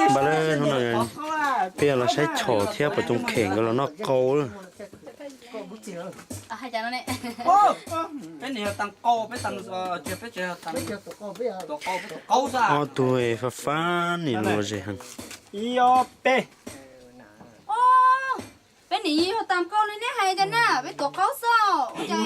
Npaj lawm, hnub no peb yuav los saib chom thiab pom coom khem nkawd los noj qau lawm. Ob tug fab fab nim los zem heev. Ib ob peb. Peb nim yog tam qau li neb hais tias na, peb tuav qaub xwb, ua cas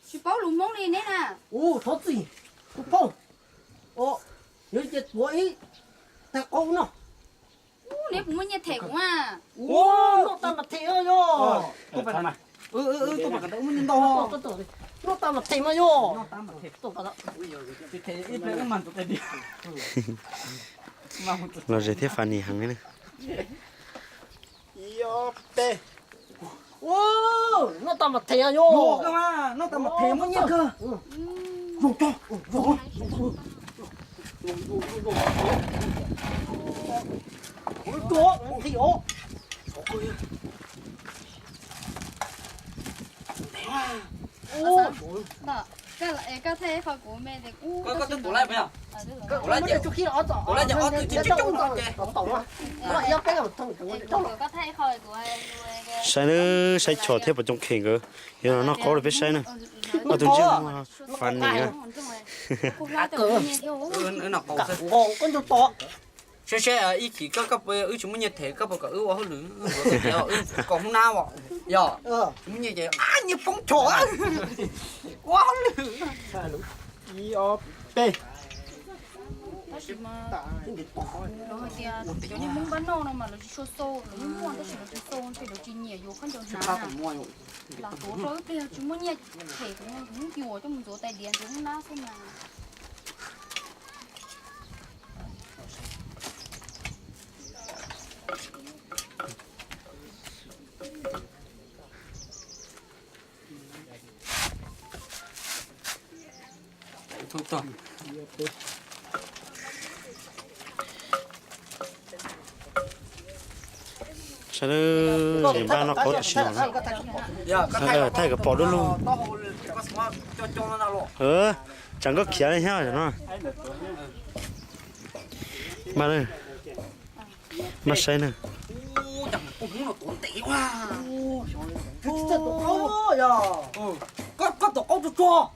tsis paub lus Hmoob li neb na. Ua, thov txim, tus phauj, yuav cia tuav ib tag qaub no. Neb puas muaj nyiaj them kuv a? Ua, noj tag mas them yog. Noj tag mas them mas yog. Los zem thiab fab nim heev li na. Ua, noj tag mas them yog. Noj tag mas them muaj nyiaj kawg. Koj thaij ib qho kuv me, koj twb tuav laib puas yog? Tuav laib ces ob tug coob coob no ces. Saib nawb, saib chom thiab pom coom khem nkawd yuav los noj qaub rau peb saib na. Ob tug ntsej muag fab nim na. Saib saib ib chim koj, wb tsis muaj nyiaj them koj puas kom wb ua hauj lwm, wb kom hoob nab os? Yog tsis muaj nyiaj ces nyiaj poob chom, ua hauj lwm. Ib ob peb. Tab sis mas lawv hais tias cov niag Hmoob npab noj no mas lawv tsis tshua xau, lawv muaj muaj tab sis lawv tsis xau ntshe lawv tsis nyiam yuav khaub ncaws hnav na. Lam tuav rau wb pliag tsis muaj nyiaj them, kuv yuav coj mus ntxuav tais diav ntxuav hoob nab xwb mas. Sawv daws npaj noj qaub tam sim no, thaij kom pom dua lug. Tsam koj khiav li thiab no. Npaj, npaj saib na. Koj tuav qaub tsuag tsuag.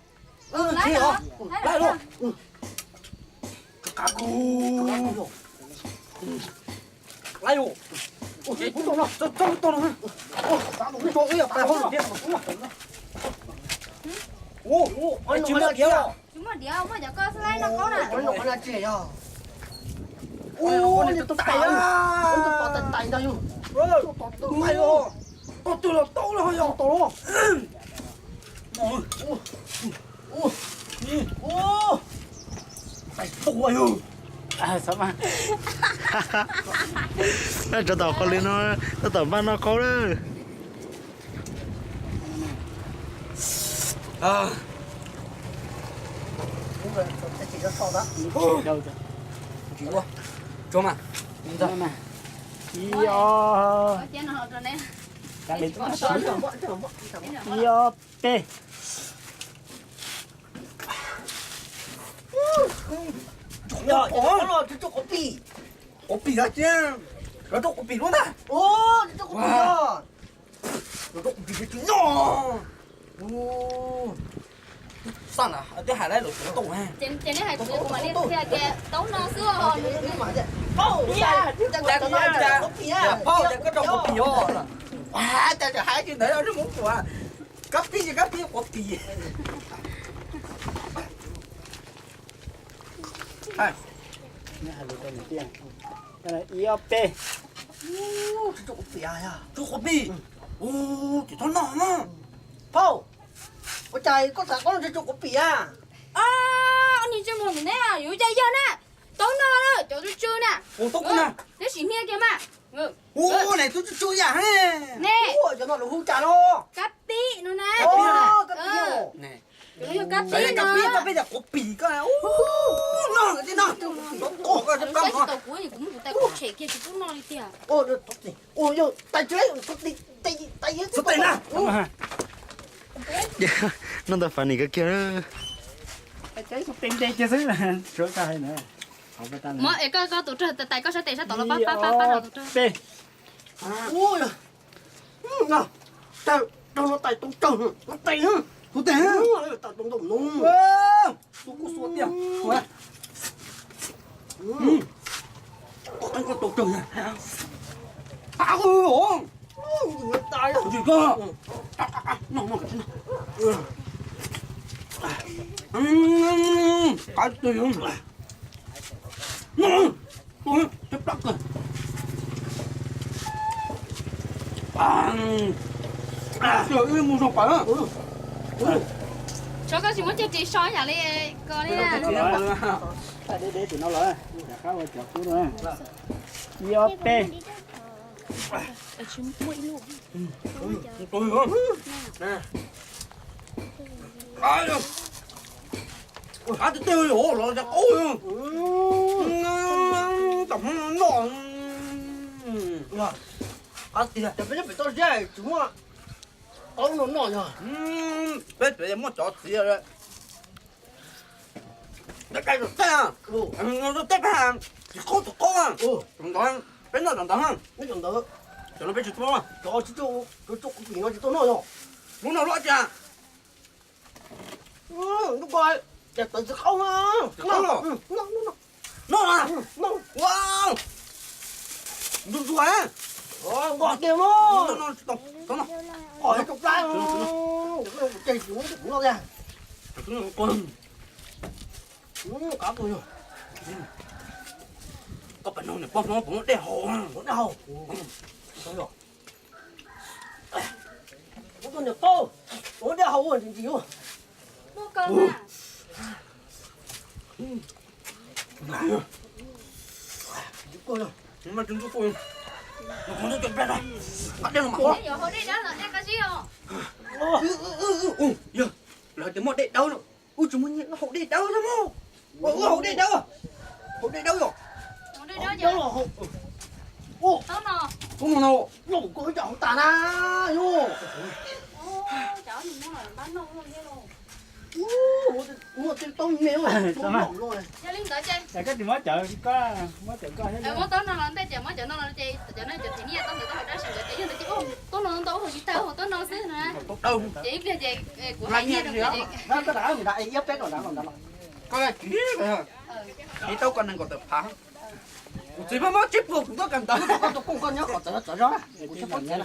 Tsis muaj diav, tsis muaj diav, muaj cov koj xab laib noj qaub na. Ua, tus pom tais tais ntag yus. Tus twg los tau los yog tau los. Rau tom qhov li no, rau tom npaj noj qaub lawm. Ib, ib ob peb. Quav pim no cia, rau quav pim lub ntag. Rau quav pim no. Xaj na, twb hais lawv lus tau. Ces nej hais kuv, kuv mam li qhia tias taub no xwb os. Paub, cas koj rau quav pim os. Cas tseem hais li ntawd, muab kuv kab pib, kab pib quav pim. Ib ob peb. Rau quav pim, ua, ces txhob noj na. Phauj, ua cas koj tham koj ntshe rau quav pim a? Niag ntsej muag ntawm neb, yuav cas yog na. Taub no, cov tsw tsw na. Neb sim hnia kiag mas. Ua, neb tub tsw tsw yam ne. Cov no lawv hu cas no? Kab pib no na. Kab pib, kab pib, kab pib, kab pib, quav pim koj. Ua, no, no, no. Saib tsis tau kuv, kuv muab kuv tais kuv tshem kiag tsis pub noj li tiag. Ua, yog tais tsis, tais, tais, tais, tais na. Noj ntawd fab nim kawg kiag. Tes nte kiag xwb, suav tag hais na. Muab es koj, koj tus rog tais koj sab tes sab tod los pab, pab, pab, pab rau tus rog. Peb. Ua, rau no tais tau tsawg, no tes, kuv tes, tais tau ntau no. Tus kuj xua tiag. Koj tau tsawg, tas os. Ntsis koj. No, no. Qav twg. No, no, no, cov plab kawg. Wb mus zoo pawg. Tsov koj tsis muab cag ris so yam li ko li. Deb deb tim no lawm, rov qab ua cov kub na. Ib ob peb. Ua hav tiag tiag los cov qaub. Tam hmo no noj. Qab tiag, cov peb nyob pem toj siab tsis muaj qaub no noj yog. Peb pem muaj cov txiv. Tej pab, tej pab tsis qaub tus qaub, peb noj cov ntawd, cov no peb tsis tau, cov tsis tau, cov tsis tau noj yog. Lub no lub tiag. Lub ko, cas tawv tsis qaub na. Tsis qaub los? Noj, noj, noj. Noj na. Noj. Ua, ntuj ntuj, nqos tiag mog. Noj, noj, tsis tau, tau noj. Nqos ib tug plab, ces tsis muab noj tiag. Koj pab no niam pog no puas muaj dej haus? Muaj dej haus. Muab tus niam pog, muab dej haus ua ntsis ntsis. Lawv tias muaj dej dawb no, wb tsis muaj nyiaj haus dej dawb xwb mog. Wb haus dej dawb, haus dej dawb yom. Ub, no, no, no, koj ib co haus tas na yom. Muaj taub me, koj tsis muab cawv, koj muab cawv koj. Muab taub no los ntej ces muab cov no los ces cov no cov them nyiaj taub ntawd koj haus dab tsi ntawd ces yog ntawd ces ub, taub no ntau haus tsis tag, haus taub no xwb na. Ces ib pliag ces kuv hais nyiaj rau kuv ces. Koj tsis, ib taub koj nees nkaum tawm phav. Kuv txiv muab muab tsib puas kuv tuaj kawm ntawv. Koj tus kooj koj nyob qhov txawv txawv zog, kuv tsis paub txiav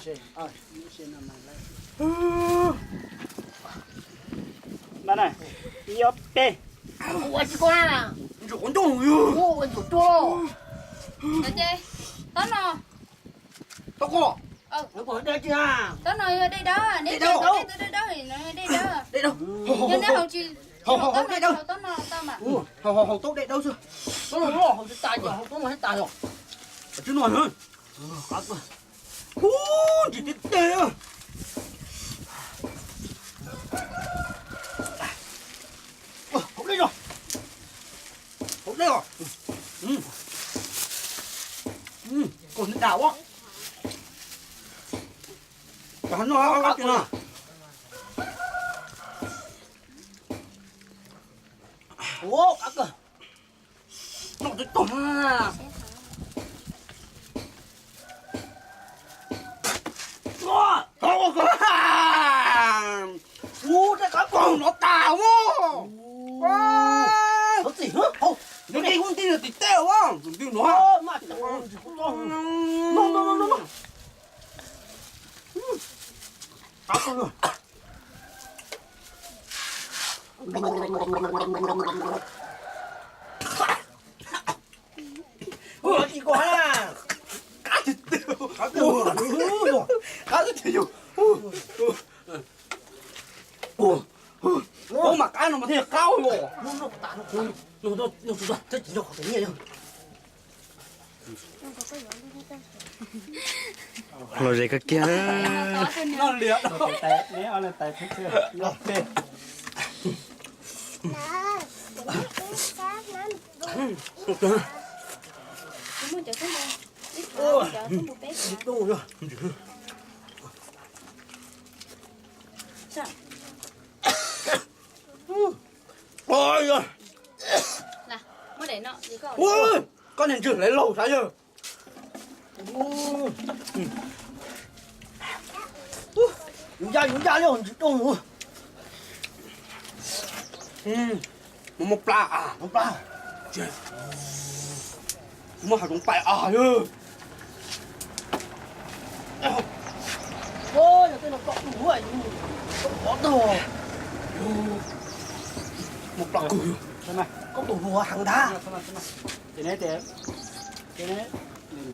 na. Ib ob peb. Ua tsis koj na. Ntsuag quav ntuj yog. Ua ntsuag tuaj. Taub no. Taub ko. Taub no yog dej dawb, neb dej dawb, dej dawb, dej dawb. Yog neb haus tsis, haus taub no, haus taub no tau mas. Haus taub dej dawb xwb. Taub no haus tsis tas ces haus taub no thiaj tas yom. Tsis no. Ub, ntsis tiag tiag. Haus dej os. Haus dej os. Koj neb dam ua. Cov no no. Ua qab kawg. Noj twb tag. Ua, tej qab koj no tas ua. Nws nti ua nti tim tej ua, nti no. Ua tsis koj na. Qab twg twg, qab twg twg yog. Ua, ua mas qab no mas thiaj qab ua. Los ze kawg kiag. Noj liam. Ua, Ua, koj niag ntswg hlais laug sav yawg. Yus ya yus ya li ntsws doog. Muaj plab a, muaj plab. Muaj hav zoov pais a yawg. Yog tej no koj tus huv, koj pov tag. Muaj plab kawg. Koj tus huv heev ntag. Ces ne, ces ne,